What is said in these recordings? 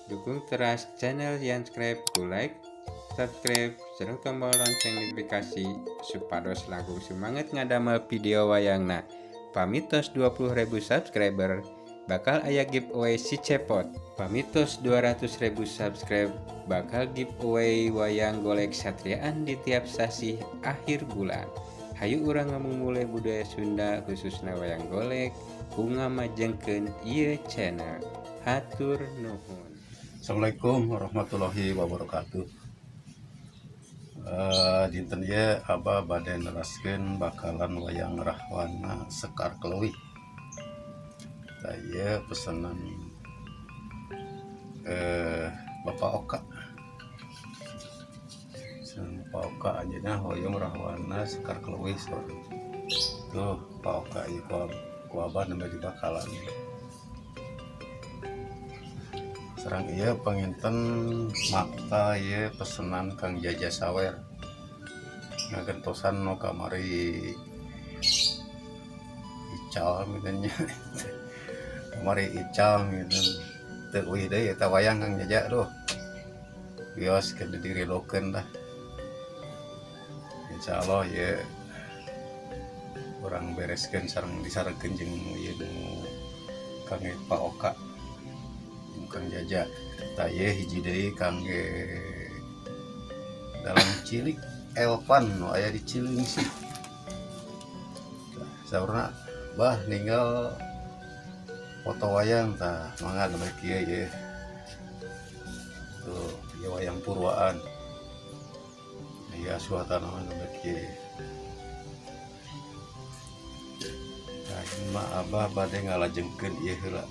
Dukung teras channel Yanscribe ku like, subscribe, sareng tombol lonceng notifikasi supados langkung semangat ngadamel video wayangna. Pamitos 20.000 subscriber bakal aya giveaway si cepot. Pamitos 200.000 subscribe bakal giveaway wayang golek satriaan di tiap sasih akhir bulan. Hayu urang ngamumule budaya Sunda khususna wayang golek ku ngamajengkeun ieu channel. Hatur nuhun. Assalamualaikum warahmatullahi wabarakatuh. Dinten ieu Abah bade neraskeun bakalan wayang Rahwana Sekar Kelewih. Tah ieu pesanan Bapak Oka. Pesanan Bapak Oka anjeunna hoyong Rahwana Sekar Kelewih saur. Tuh Pak Oka ieu ku Abah nembe dibakalan. Sareng ieu panginten makta ieu pesenan Kang Jaja Sawer. Ngagentosan nu kamari ical mitannya. Kamari ical mitan. Teu euy deui eta wayang Kang Jaja duh. Wios keur dirilokeun lah. Insyaallah ieu urang bereskeun sareng disarekeun jeung ieu nu Kang Pak Oka. Kang Jaja. Tah ieu hiji deui kangge dalam cilik Elvan nu aya di Cileungsi. Saurna bah ninggal foto wayang tah mangga nembe kieu ye. Tuh ieu wayang purwaan. Ieu suasana nembe kieu. Tah ieu mah Abah bade ngalajengkeun ieu heula.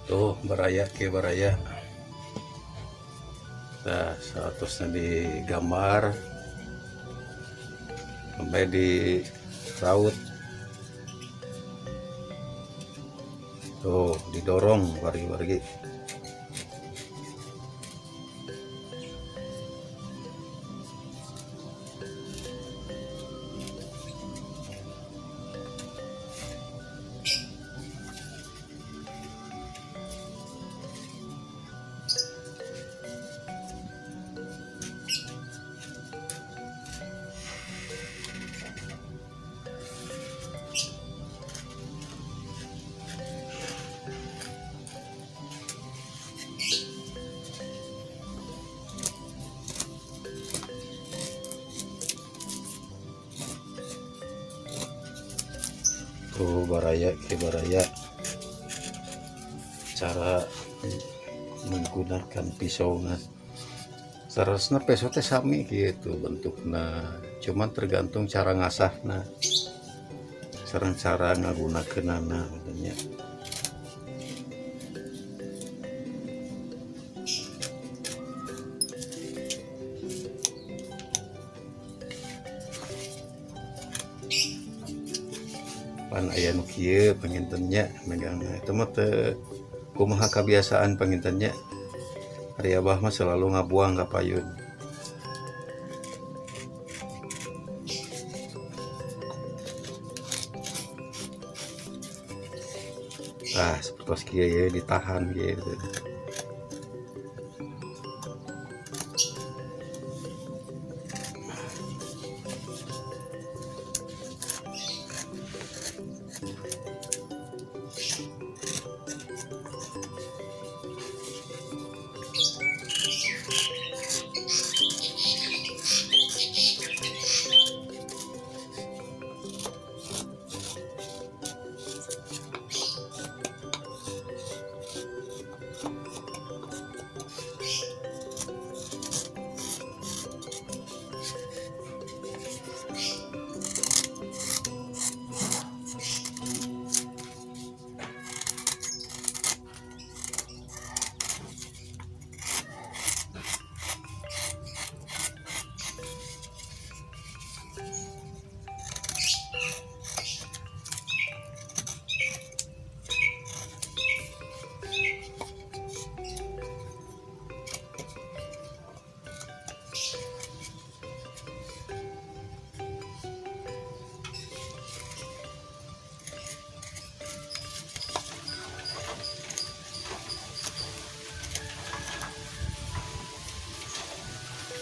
Tuh baraya ke baraya. Tah saatosna digambar sampai di raut. Tuh didorong wargi-wargi. Tuh baraya ke baraya cara menggunakan pisaunya. Seharusnya pisau teh sami gitu bentukna, cuman tergantung cara ngasahna sareng cara ngagunakeunana katanya. Pan aya nu kieu pangintennya megangna eta mah teu kumaha kabiasaan pangintennya. Ari abah mah selalu ngabuang ka payun. Tah sapertos kieu ye ditahan kieu.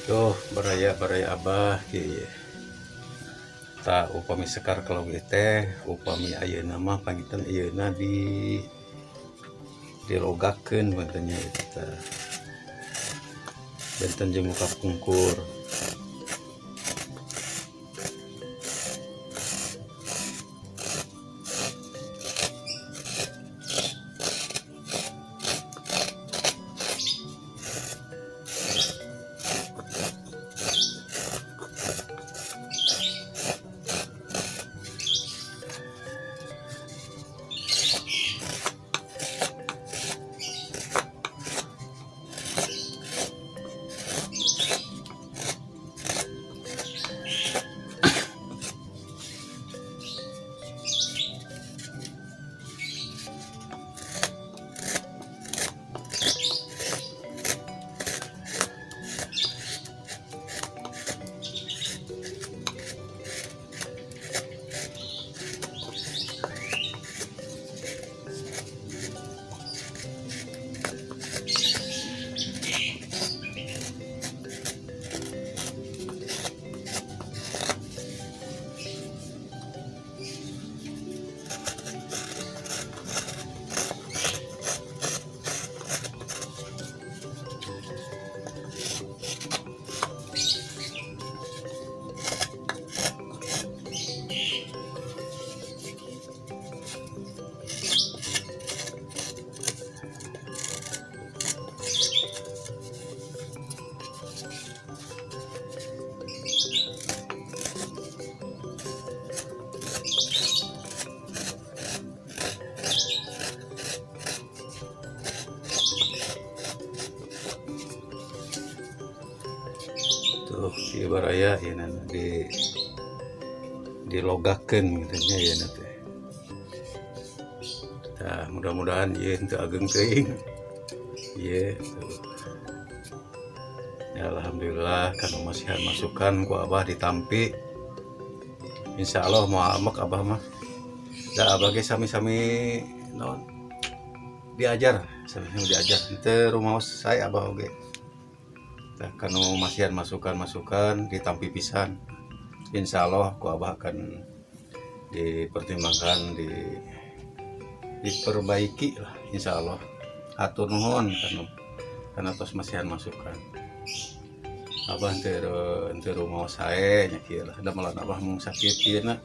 Tuh baraya-baraya abah kieu. Tah upami sekar kelog teh upami ayeuna mah panginten ayeuna di dilogakeun panginten nya eta. Benten jeung muka pungkur. Tuh ieu baraya ieu di dilogakeun kitu nya ieu teh. Tah mudah-mudahan ieu teu ageng teuing. Ieu tuh. Ya, alhamdulillah kanu masihan masukan ku abah ditampi. Insyaallah moal amek abah mah. Da abah ge sami-sami naon diajar, sami-sami diajar. Henteu rumaos sae abah oge. Tah kanu masihan masukan-masukan ditampi pisan. Insyaallah ku abah akan dipertimbangkan, diperbaiki lah insyaallah. Hatur nuhun kanu tos masihan masukan. Abah henteu rumaos sae nya kieu lah. Da malah abah mung sakit kieu na.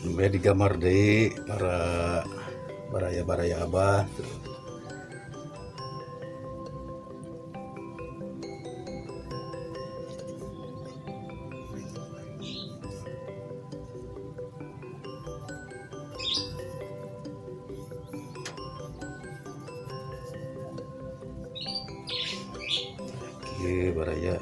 Nembe digambar deui para baraya-baraya abah tuh. Oke, baraya.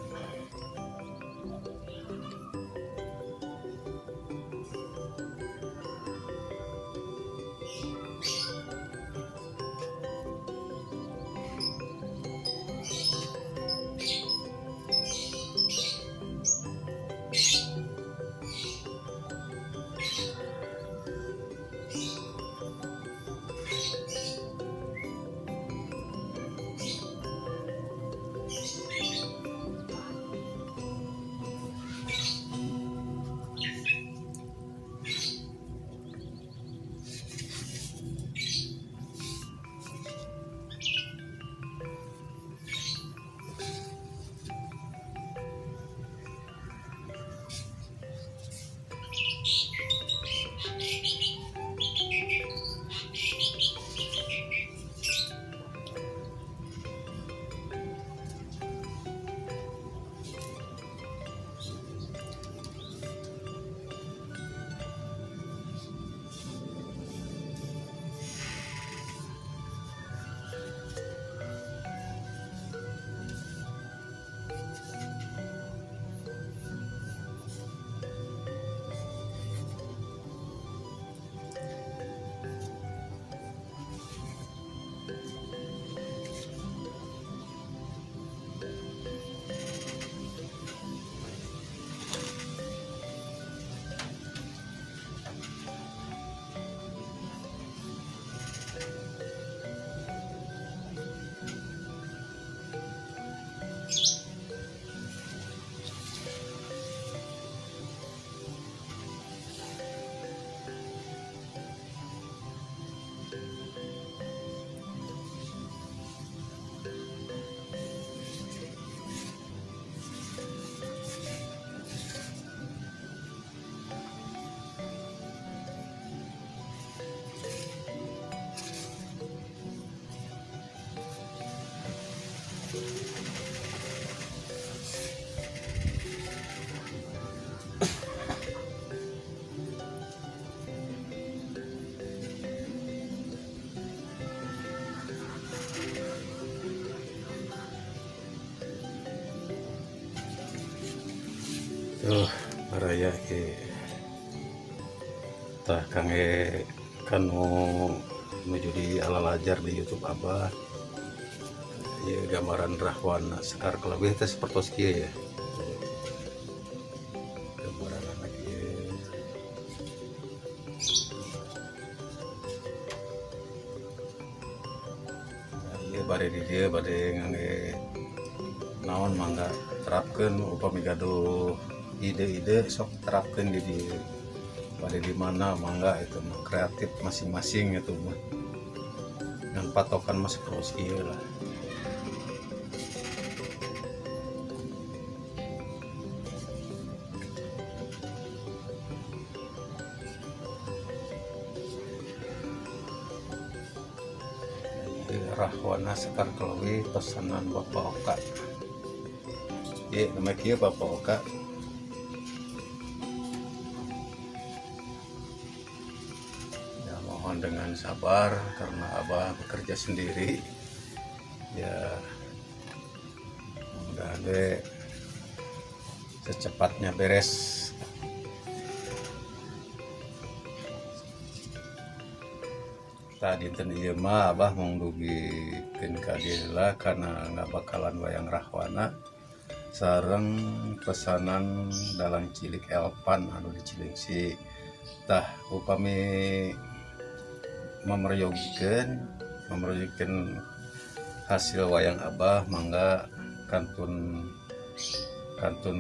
Tuh, baraya ke tah kangge kanu nuju di ala lajar di YouTube abah. Ieu gambaran Rahwana Sekar Kelebih teh sapertos kieu ya. Gambaran anak ieu. Nah, ieu bade di dieu bade ngangge naon mangga terapkeun upami gaduh ide-ide sok terapkan di dieu. Pada di mana mangga itu mah kreatif masing-masing itu mah. Dan patokan mah sapertos ieu lah. Rahwana Sekar Kelebih pesanan Bapak Oka. Ieu nama kieu Bapak Oka. Ya, mohon dengan sabar karena Abah bekerja sendiri. Ya, mudah-mudahan deh secepatnya beres. Tadi dinten ieu mah Abah mung dugikeun ka dieu lah karena ngabakalan wayang Rahwana sareng pesanan dalang cilik Elpan anu di Cileungsi. Tah upami memeryogikan hasil wayang Abah mangga kantun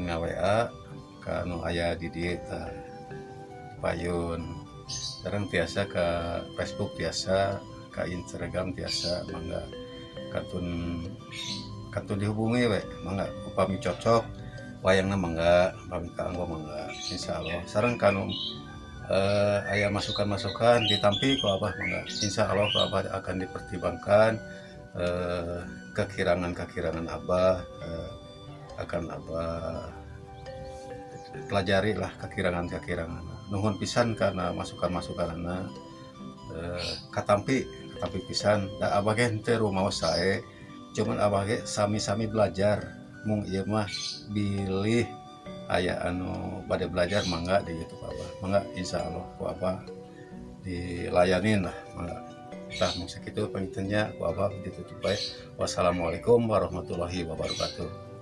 nga-WA ka anu aya di dieu tah payun. Sareng tiasa ke Facebook tiasa, ke Instagram tiasa, mangga kantun dihubungi we, mangga upami cocok wayangna mangga, upami kaanggo mangga insyaallah. Sareng kanu Aya masukan-masukan ditampi ku Abah, mangga. Insya Allah ku Abah akan dipertimbangkan kekirangan-kekirangan Abah, akan Abah pelajari lah kekirangan-kekirangan. Nuhun pisan karena masukan-masukan, katampi, katampi pisan. Da Abah ge henteu rumaos sae, cuman Abah ge sami-sami belajar. Mung ieu mah bilih aya anu bade belajar, mangga di YouTube Abah, mangga, insya Allah ku Abah dilayanin lah, mangga. Tah, mung sakitu panginten nya, ku Abah ditutup bae. Wassalamualaikum warahmatullahi wabarakatuh.